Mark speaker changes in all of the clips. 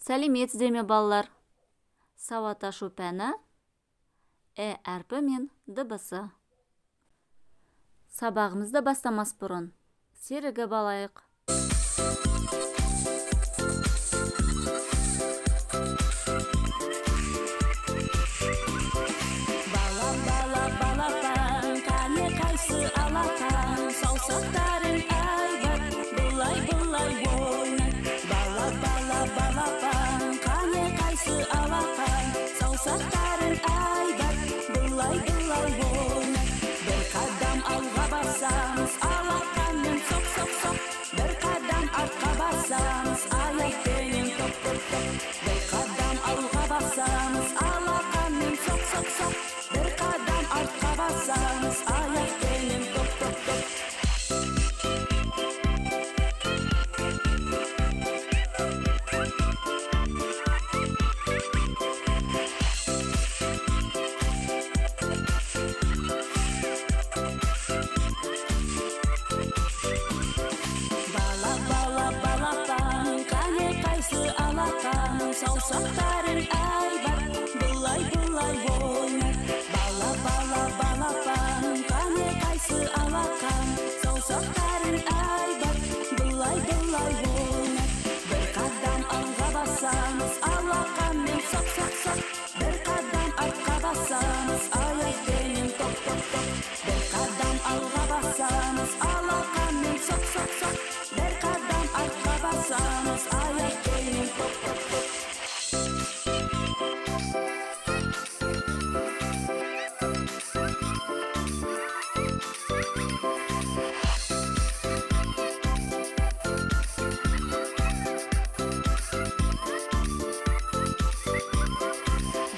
Speaker 1: Сәлеметсіздер ме, балалар? Сауат ашу пәні «Э» әрпі мен дыбысы. Сабағымызды бастамас бұрын серігіп алайық.
Speaker 2: Бала, бала, балапан, қане қайсы алақан? Саусақтарың айбат, былай, былай ойнат. Бала, бала, балапан, қане қайсы алақан? Саусақтарың айбат, былай, былай ойнат. Бір қадам алға басамыз, алақанмен соқ, соқ, соқ. Бір қадам артқа басамыз, аяқпенен топ, топ, топ. Бір қадам алға басамыз, алақанмен соқ, соқ, соқ. Бір қадам артқа басамыз, аяқпенен топ, топ, топ. Бала, бала, балапан, қане қайсы алақан? Саусақтарың айбат, былай, былай ойнат. Бала, бала, балапан, қане қайсы алақан? Саусақтарың айбат, былай, былай ойнат. Бір қадам алға басамыз, алақанмен соқ, соқ, соқ. Бір қадам артқа басамыз, аяқпенен топ, топ, топ. Бір қадам алға басамыз, алақанмен соқ, соқ, соқ. Бір қадам артқа басамыз, аяқпенен топ, топ, топ.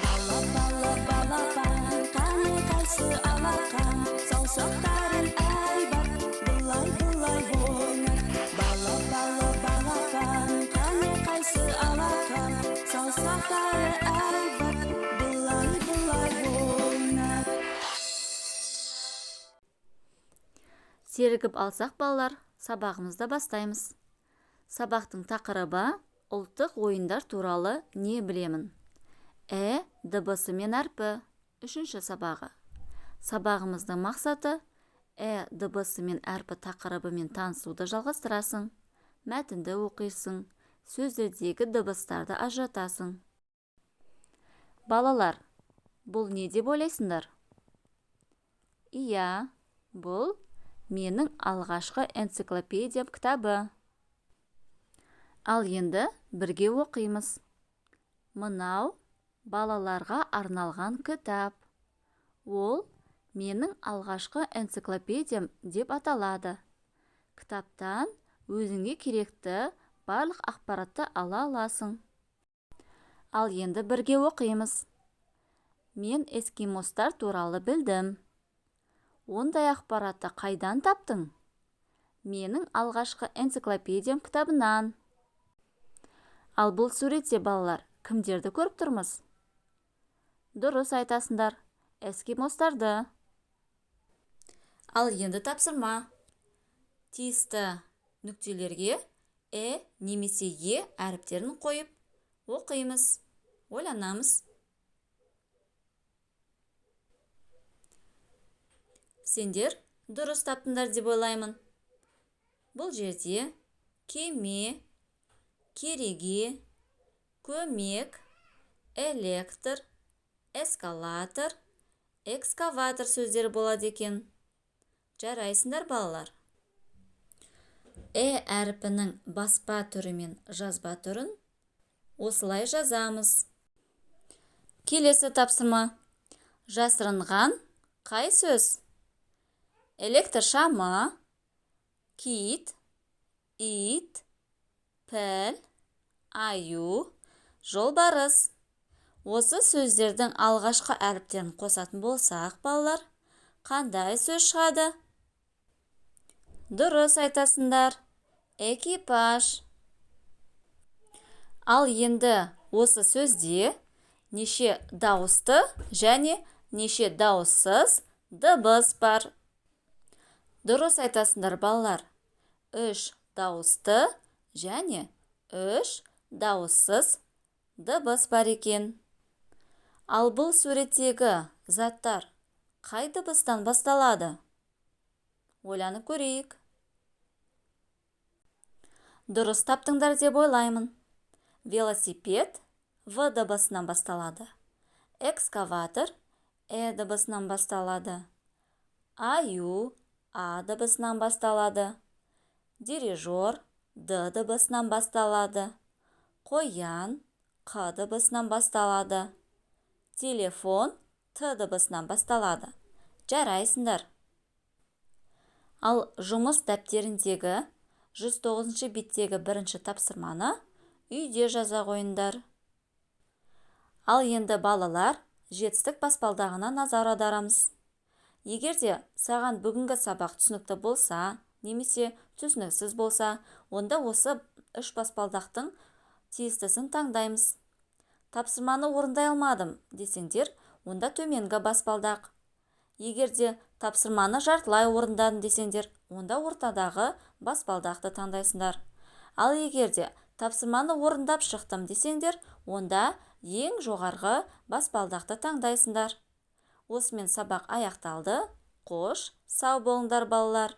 Speaker 2: Бала, бала, балапан, қане қайсы алақан? Саусақтарың айбат, былай, былай ойнат. Бала, бала, балапан, қане қайсы алақан? Саусақтары айбат, былай, былай ойнат.
Speaker 1: Серігіп алсақ, балалар, сабағымызды бастаймыз. Сабақтың тақырыбы: ұлттық ойындар туралы не білемін? «Э» дыбысы мен әрпі, үшінші сабағы. Сабағымыздың мақсаты: «Э» дыбысы мен әрпі тақырыбымен танысуды жалғастырасың, мәтінді оқисың, сөздердегі дыбыстарды ажыратасың. Балалар, бұл не деп ойлайсыңдар? Иә, бұл менің алғашқы энциклопедиям кітабы. Ал енді бірге оқимыз. Мынау балаларға арналған кітап. Ол менің алғашқы энциклопедиям деп аталады. Кітаптан өзіңе керекті барлық ақпаратты ала аласың. Ал енді бірге оқимыз. Мен эскимостар туралы білдім. Ондай ақпаратты қайдан таптың? Менің алғашқы энциклопедиям кітабынан. Ал бұл суретте, балалар, кімдерді көріп тұрмыз? Дұрыс айтасыңдар, эскимостарды. Ал енді тапсырма. Тиісті нүктелерге «э» немесе «е» әріптерін қойып оқимыз, ойланамыз. Сендер дұрыс таптыңдар деп ойлаймын. Бұл жерде кеме, кереге, көмек, электр, эскалатор, экскаватор сөздері болады екен. Жарайсыңдар, балалар. «Э» әрпінің баспа түрі мен жазба түрін осылай жазамыз. Келесі тапсырма. Жасырынған қай сөз? Электр шамы, кит, ит, піл, аю, жолбарыс. Осы сөздердің алғашқы әріптерін қосатын болсақ, балалар, қандай сөз шығады? Дұрыс айтасыңдар. Экипаж. Ал енді осы сөзде неше дауысты және неше дауыссыз дыбыс бар? Дұрыс айтасыңдар, балалар. 3 дауысты және 3 дауыссыз Дыбыс бар екен. Ал бұл суреттегі заттар қай дыбыстан басталады? Ойланып көрейік. Дұрыс таптыңдар деп ойлаймын. Велосипед В дыбысынан басталады. Экскаватор Э дыбысынан басталады. Аю А дыбысынан басталады. Дирижер Д дыбысынан басталады. Қоян Қ дыбысынан басталады. Телефон Т дыбысынан басталады. Жарайсыңдар. Ал жұмыс дәптеріндегі 109 беттегі бірінші тапсырманы үйде жаза қойыңдар. Ал енді, балалар, жетістік баспалдағына назар аударамыз. Егер де саған бүгінгі сабақ түсінікті болса немесе түсініксіз болса, онда осы үш баспалдақтың тиістісін таңдаймыз. Тапсырманы орындай алмадым десеңдер, онда төменгі баспалдақ. Егер де тапсырманы жартылай орындадым десеңдер, онда ортадағы баспалдақты таңдайсыңдар. Ал егер де тапсырманы орындап шықтым десеңдер, онда ең жоғарғы баспалдақты таңдайсыңдар. Осымен сабақ аяқталды. Қош, сау болыңдар, балалар.